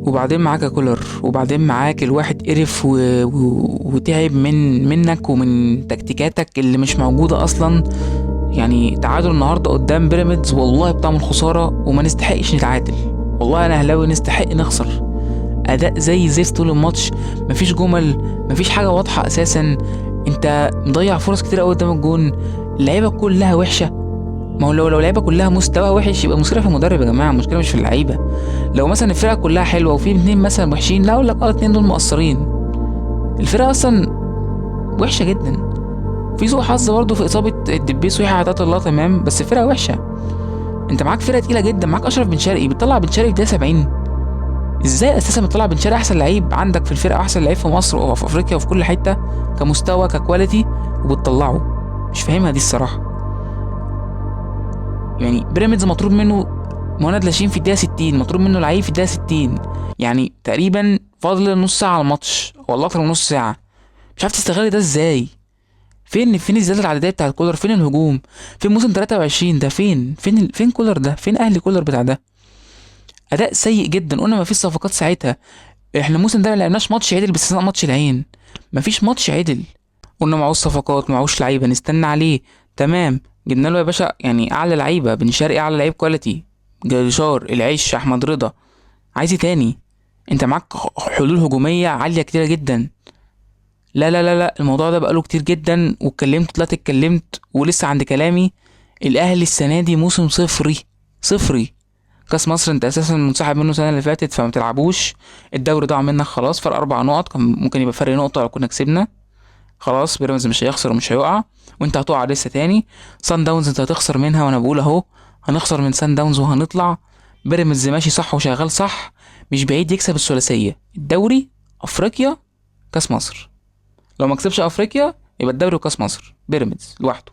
وبعدين معاك يا كولر، وبعدين معاك الواحد قرف وتعب منك ومن تكتيكاتك اللي مش موجودة أصلا. يعني تعادل النهاردة قدام بيراميدز والله بطعم الخسارة، وما نستحقش نتعادل. والله أنا أهلاوي نستحق نخسر. أداء زي زفت طول الماتش، مفيش جمل، مفيش حاجة واضحة أساسا. أنت مضيع فرص كتير أوي قدام الجون، اللعيبة كلها وحشة. ما هو لو اللعيبة كلها مستواها وحش يبقى المشكلة في المدرب يا جماعة، المشكلة مش في اللعيبة. لو مثلا الفرقة كلها حلوة وفي اتنين مثلا وحشين، لا أقول لك اتنين دول مقصرين. الفرقة أصلا وحشة جدا. في سوء حظ برضه في إصابة الدبيس ويحيى عطية الله، تمام، بس الفرقة وحشة. أنت معاك فرقة تقيلة جدا، معاك أشرف بن شرقي، بتطلع بن شرقي في دقيقة 70. إزاي أساسا بتطلع بن شرقي أحسن لعيب عندك في الفرقة، أحسن لعيب في مصر وفي أفريقيا وفي كل حتة كمستوى ك quality، وبتطلعه؟ مش فاهمها دي الصراحة. يعني بيراميدز مطلوب منه مهند لاشين في الدقيقة 60، مطلوب منه لعيب في الدقيقة 60، يعني تقريبا فاضل نص ساعة على الماتش والله أكتر من نص ساعة. مش عارف تستغل ده إزاي. فين الزيادة العددية بتاعت كولر؟ فين الهجوم؟ فين موسم 23 ده؟ فين كولر ده؟ فين أهلي كولر بتاع ده؟ أداء سيء جدا. قلنا ما فيش صفقات ساعتها، احنا الموسم ده ما لعبناش ماتش عدل باستثناء ماتش العين، ما فيش ماتش عدل. قلنا معهوش صفقات، معهوش لعيبة، نستنى عليه، تمام. جبنا له يا باشا يعني أعلى لعيبة، بن شرقي أعلى لعيب quality، جريشار، العيش، أحمد رضا. عايز ايه تاني؟ انت معاك حلول هجومية عالية كتيرة جدا. لا لا لا لا، الموضوع ده بقاله كتير جدا، واتكلمت، طلعت اتكلمت ولسه عند كلامي. الأهلي السنة دي موسم صفري صفري. كاس مصر انت اساسا منسحب منه السنة اللي فاتت فما تلعبوش. الدوري ضاع منك خلاص، فرق 4 نقط، كان ممكن يبقى فرق نقطة لو كنا كسبنا. خلاص بيراميدز مش هيخسر ومش هيقع، وانت هتقع لسه تاني. سان داونز انت هتخسر منها، وانا بقول اهو هنخسر من سان داونز وهنطلع. بيراميدز ماشي صح وشغال صح، مش بعيد يكسب الثلاثية، الدوري، افريقيا، كاس مصر. لو ما كسبش افريقيا يبقى الدوري وكاس مصر بيراميدز لوحده.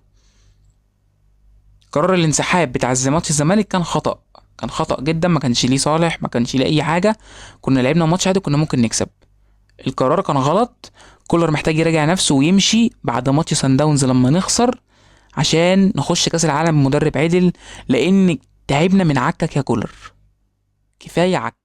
قرار الانسحاب بتاع ماتش الزمالك كان خطأ، كان خطأ جدا، ما كانش ليه صالح، ما كانش ليه اي حاجة. كنا لعبنا ماتش عادي كنا ممكن نكسب. القرار كان غلط. كولر محتاج يراجع نفسه ويمشي بعد ماتش سان داونز لما نخسر، عشان نخش كاس العالم بمدرب عدل، لان تعبنا من عكك يا كولر، كفاية عك.